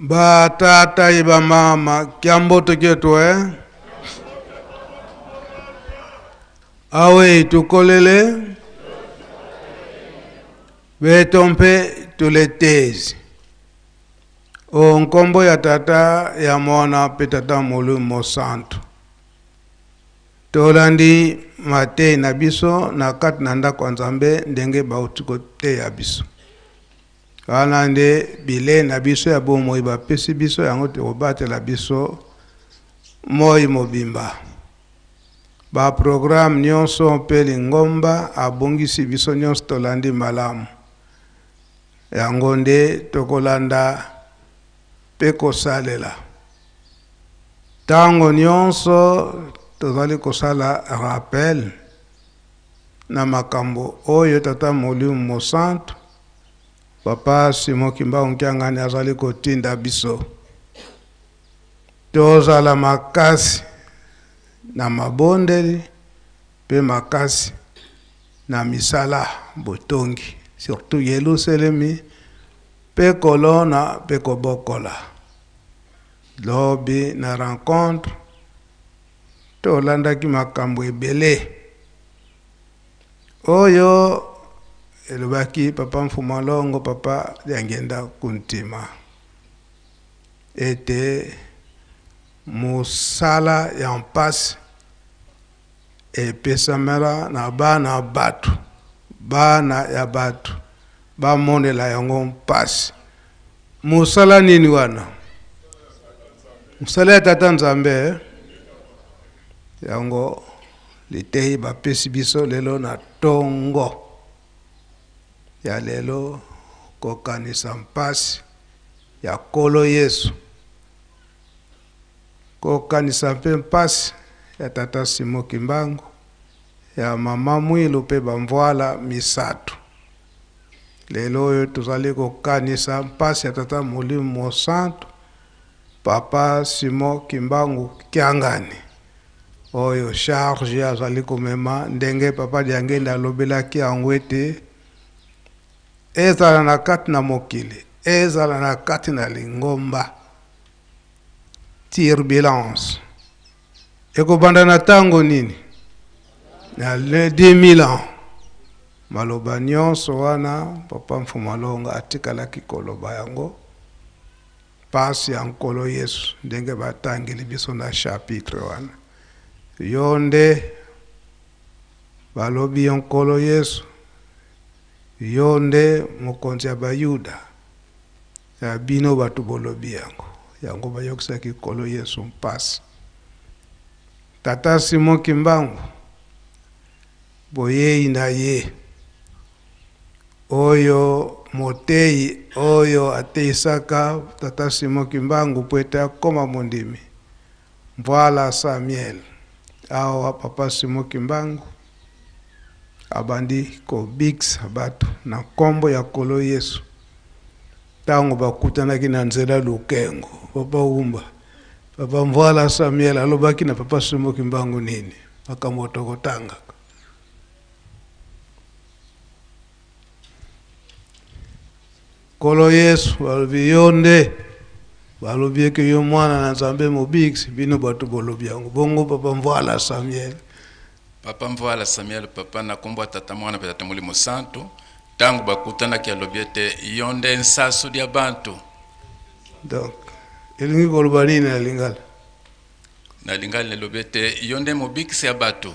Ba tata ye ba mama kiamboto kietu eh? Awe tukolele beto mpe tuletezi o nkombo ya Tata, ya Mwana mpe Tata Molimo Mosantu. Tolandi mateyi na biso na kati na ndako ya Nzambe ndenge bauti koteya biso. Wana nde bilei na biso ya bomoi bapesi biso yango tokobatela biso moi mobimba. Ba programme nyonso mpe lingomba abongisi biso nyonso tolandi malamu. Yango nde tokolanda mpe kosalela. Ntango nyonso tozali kosala rappel na makambo oyo Tata Molimo Mosantu, Papa Simon Kimbangu Kiangani azali kotinda biso. Tozala makasi na mabondeli mpe makasi na misala botongi, surtout Yelusalemi mpe kolona mpe kobokola. Lobi na rencontre tolandaki makambo ebele oyo elobaki Papa Mfuma Longo, Papa Diangienda Kuntima, ete mosala ya mpasi epesamela na bana bato, bana ya bato bamonela yango mpasi. Mosala nini wana? Mosala ya Tata Nzambe. Yango liteyi bapesi biso lelo na tongo ya lelo, kokanisa mpasi ya Nkolo Yesu, kokanisa mpe mpasi ya Tata Simon Kimbangu, ya Mama Mwilu mpe bamvwala misato. Lelo oyo tozali kokanisa mpasi ya Tata Molimo Mosantu, Papa Simon Kimbangu Kiangani, oyo charge azali komema ndenge Papa Diangenda alobelaki yango ete ezala na kati na mokili, ezala na kati na lingomba, turbulence ekobanda na tango nini? Na le 2000 ans. Maloba nyonso wana Papa Mfuma Longa atikalaki koloba yango, pasi ya Nkolo Yesu ndenge batangeli biso na chapitre wana. Yo nde balobi yo Nkolo Yesu, yo nde mokonzi ya Bayuda, ya bino bato bolobi yango. Yango bayokisaki Nkolo Yesu mpasi. Tata Simon Kimbangu boyei na ye oyo moteyi oyo ateisaka Tata Simon Kimbangu po ete akoma mondimi, Mvuala Samuel. Awa Papa Simon Kimbangu abandi kobikisa bato na nkombo ya Nkolo Yesu. Ntango bakutanaki na nzela Lukengo, Papa Wumba, Papa Mvuala Samuel alobaki na Papa Simon Kimbangu nini? Makambo tokotanga. Nkolo Yesu balobi yo nde, balobi eke yo mwana na Nzambe mobikisi, bino bato bolobi yango. Bongo Papa Mvuala Samuel. Papa Mvuala Samuel, papa na kombo ya Tata Mwana pe Tata Molimo Santu, tango bakutanaki alobi ete yo nde nsasu dia bantu. Donc elingi koloba nini na lingala? Na lingala elobi ete yo nde mobikisi ya bato.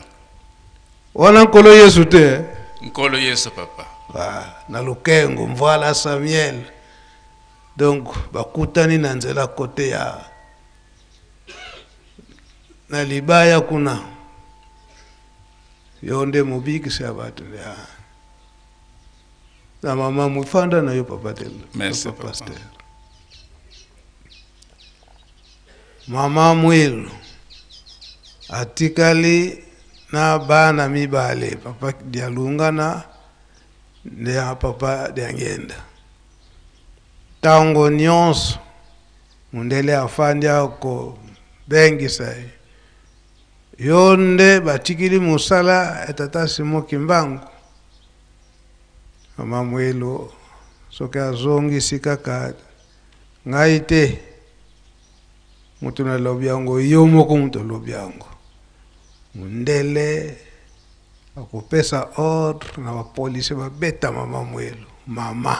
Wana Nkolo Yesu te? Nkolo Yesu papa. Ah, na Lukengo Mvuala Samuel. Donc bakutani na nzela kote ya na libaya kuna, yo nde mobikisi ya bato ya na mama mufanda na yo papa te. Merci, papa papa. Pasteur. Mama Mwilu atikali na bana mibale, papa Dialungana na papa Diangenda. Tango nyonso mundele afandi akobengisa ye, yo nde batikili mosala ya Tata Simon Kimbangu. Mama Mwilu soki azongisi kaka Ngai te moto nalobi yango, yo moko moto olobi yango. Mundele akopesa ordre na bapolisi babeta mama Mwelu. Mama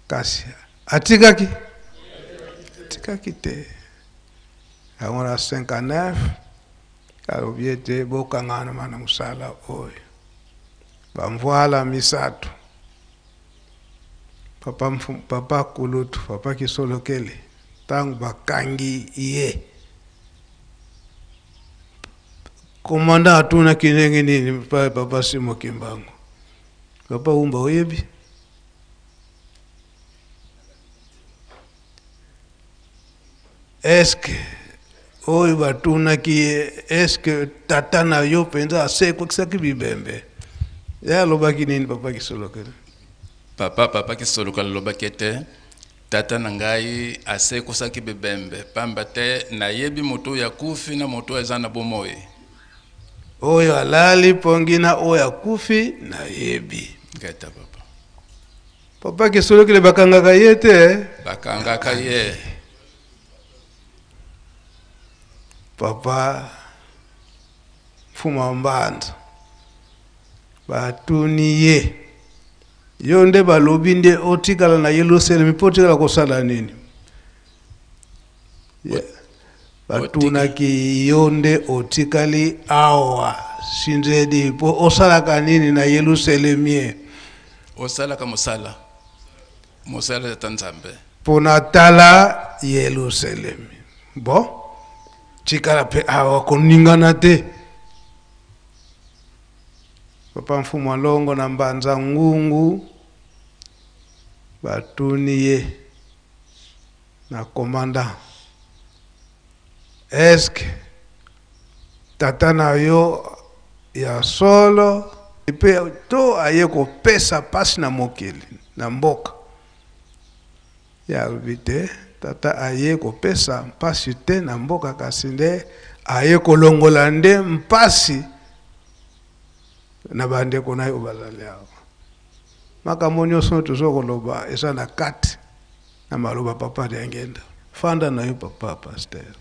kasi atikaki atikaki te. Yango na 59 alobi ete bokangana na mosala oyo bamvwala misato. Papa, papa kulutu, papa Kisolokele, ntango bakangi ye, komanda atunaki ndenge nini papa Simo Kimbangu? Papa Umba oyebi? Eske oyo batunaki ye, eske tata na yo mpenza asekwakisaki bibembe? Ye alobaki nini papa Kisolokele? Papa Kisolokele alobaki ete tata na ngai asekwasaki bibembe pamba te nayebi moto oyo akufi na moto oyo aza na bomoi. Oyo alali pongi na oyo akufi nayebi. Ngeta papa. Papa Kisolokele bakangaka ye te? Bakangaka ye. Papa Mfuma Mbanza batuni ye, yo nde balobi nde otikala na Yelusalemi mpo otikala kosala nini? Batunaki yo nde otikali awa sinzedi mpo osalaka nini na Yelusalemi? Osalaka mosala mosala ya Nzambe. Mpo natala Yelusalemi. Bon, tikala mpe awa koningana te. Papa Mfumu Alongo na Mbanza Ngungu batuni ye na commandant, eske tata na yo ya solo mpe to aye kopesa pasi na mokili na mboka? Ya alobi te, tata aye kopesa mpasi te na mboka, kasi nde aye kolongola nde mpasi na bandeko na ye oyo bazali awa. Makambo nyonso tozo koloba eza na kati na maloba papa Diangenda. Fanda na yo papa pasteur.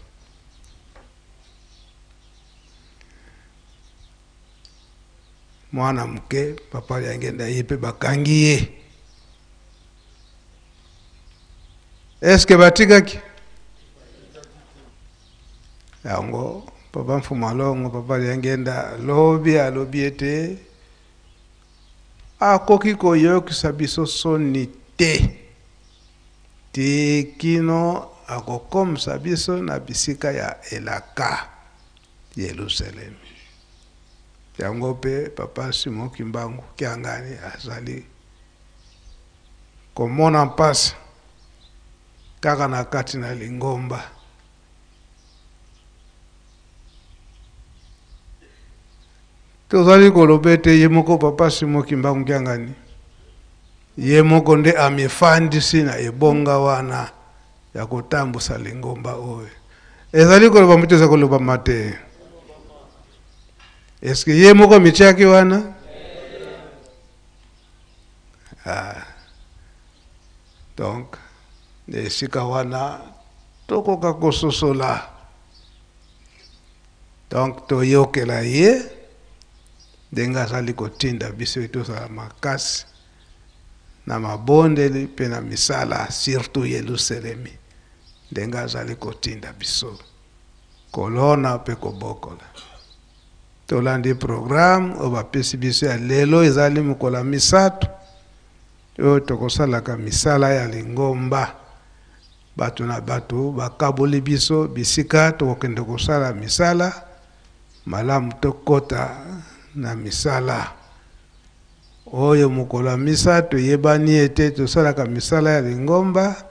Mwana moke papa Diangenda ye mpe bakangi ye. Eske batikaki yango? Papa Mfumu Alongo, papa Diangenda lobi alobi ete akoki koyokisa biso soni te ti kino akokomisa biso na bisika ya elaka Yelusalemi. Yango mpe papa Simon Kimbangu Kiangani azali komona mpasi kaka na kati na lingomba. Tozali koloba ete ye moko papa Simon Kimbangu Kiangani ye moko nde amifandisi na ebonga wana ya kotambusa lingomba oyo. Ezali koloba moto eza kolobama te. Eske ye moko amitiaki wana? Ah. Donc esika wana tokoka kososola. Donc toyokela ye ndenge azali kotinda biso tozala makasi na mabondeli mpe na misala, surtout Yelusalemi ndenge azali kotinda biso kolona mpe kobokola. Tolandi programme oyo bapesi biso ya lelo, ezali mokolo ya misato oyo tokosalaka misala ya lingomba. Bato na bato bakaboli biso bisika tokokende kosala misala. Malamu tokota na misala oyo mokolo ya misato eyebani ete tosalaka misala ya lingomba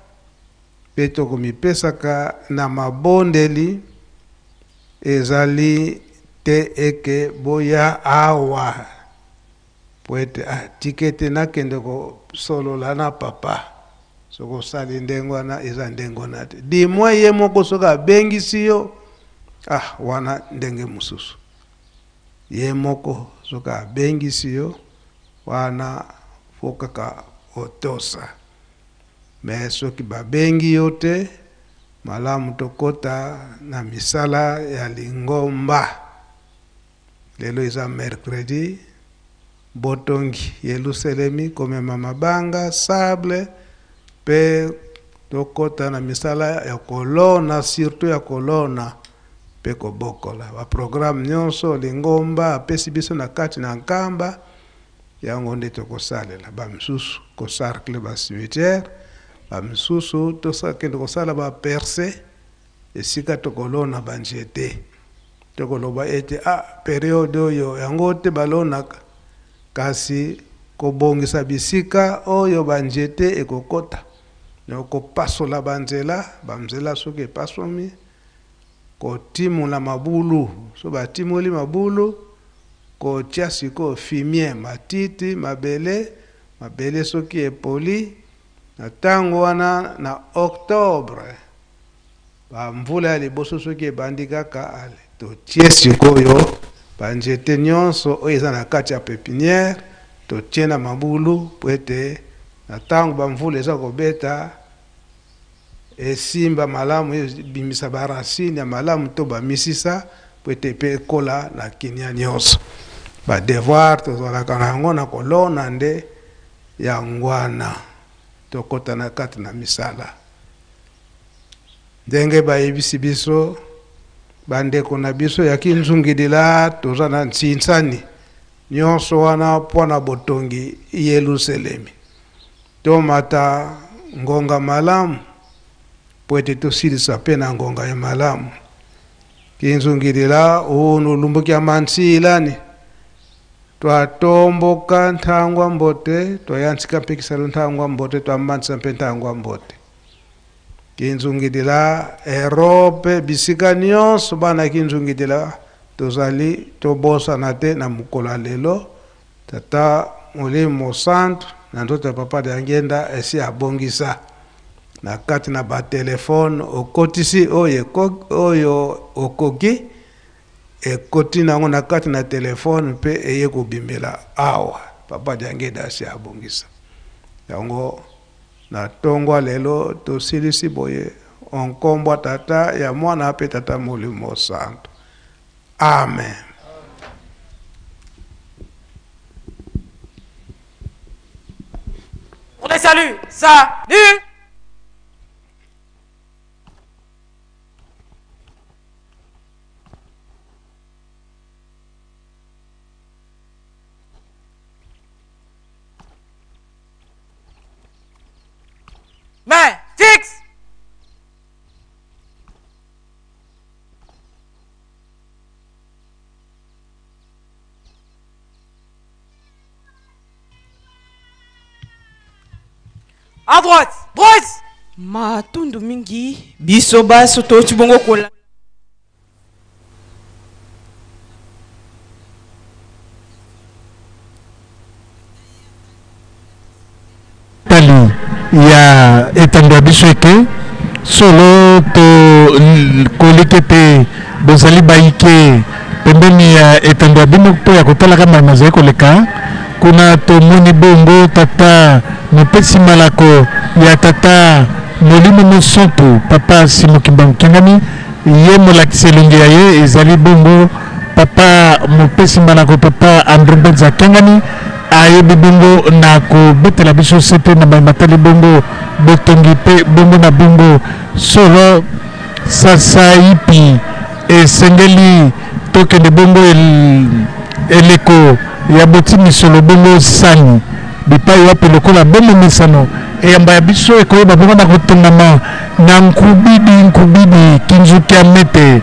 mpe tokomipesaka na mabondeli. Ezali te eke boya awa po ete tika ete nakende kosolola na papa. Soki osali ndenge wana, eza ndenge wana te. Dimwa ye moko soki abengisi yo, wana ndenge mosusu. Ye moko soki abengisi yo wana, fo kaka otosa. Mais soki babengi yo te, malamu tokota na misala ya lingomba. Lelo eza mercredi, botongi Yelusalemi, komema mabanga, sable, pe tokota na misala ya kolona, surtout ya kolona pe kobokola. Ba programme nyonso lingomba apesi biso na kati na Nkamba, yango nde tokosalela. Ba misusu ko sarcler ba cimetière, ba misusu tokende kosala ba percee esika tokolona ba nzete. Tokoloba ete ah, periode oyo yango te balonaka, kasi kobongisa bisika oyo ba nzete ekokota, na kopasola ba nzela, ba nzela soki epasomi, kotimola mabulu, so batimoli mabulu, kotia sikoyo fumier, matiti, mabele, mabele soki epoli, na tango wana na octobre, ba mvula ya liboso soki ebandi kaka, ale totie sikoyo ba nzete nyonso oyo eza na kati ya pepinière, totie na mabulu po ete na tango ba mvula eza kobeta esimba malamu, ebimisa ba racine ya malamu to ba misisa po ete pe ekola na kimia nyonso. Ba devoir tozalaka na yango na kolona nde yango wana, tokota na kati na misala. Ndenge bayebisi biso bandeko na biso ya Kinzungidila, toza na nsinsani nyonso wana mpo na botongi Yelusalemi. Tomata ngonga malamu mpo ete tosilisa mpe na ngonga ya malamu. Kinzungidila unu lumbuki ya mansilani twatomboka ntangwa mbote, twayantsika mpe kisalo ntangwa mbote, twambanisa mpe ntangwa mbote. Kinzungidila Europe bisika nyonso bana Kinzungidila tozali, tobosana te na mokolo ya lelo Tata Molimo Mosantu na nzoto ya Papa Diangienda esi abongisa na kati na ba telefone, okotisi oyo okoki, ekoti nango na kati na telefone mpe eye kobimela awa. Papa Diangienda esi abongisa yango. Na tongo ya lelo tosilisi boye onkombwa Tata ya Mwana mpe Tata Molimo Mosantu. Amen. On les salue. Salut. Main fixe. À droite, droite. Matundu mingi biso baso toti bongo kola. Tali ya etando ya biso eke solo to koliki ete bozali bayike pembeni ya etando ya bino mpo ya kotalaka mai mazali koleka kuna. Tomoni bongo tata mopesi malako ya tata Molimo Mosantu, Papa Simon Kimbangu Kiangani, ye molakisi elongi ya ye ezali bongo Papa mopesi malako Papa Andre Mbenza Kiangani, ayebi bongo na kobetela biso sete na mai matali bongo botongi mpe bongo na bongo solo sasaipi esengeli tokende bongo eleko ya boti misolo bongo sani bipai wapi lokola bomomesano eyamba ya biso ekoyeba bongo na kotongama na nkubidi nkubidi kinzuki ya mete.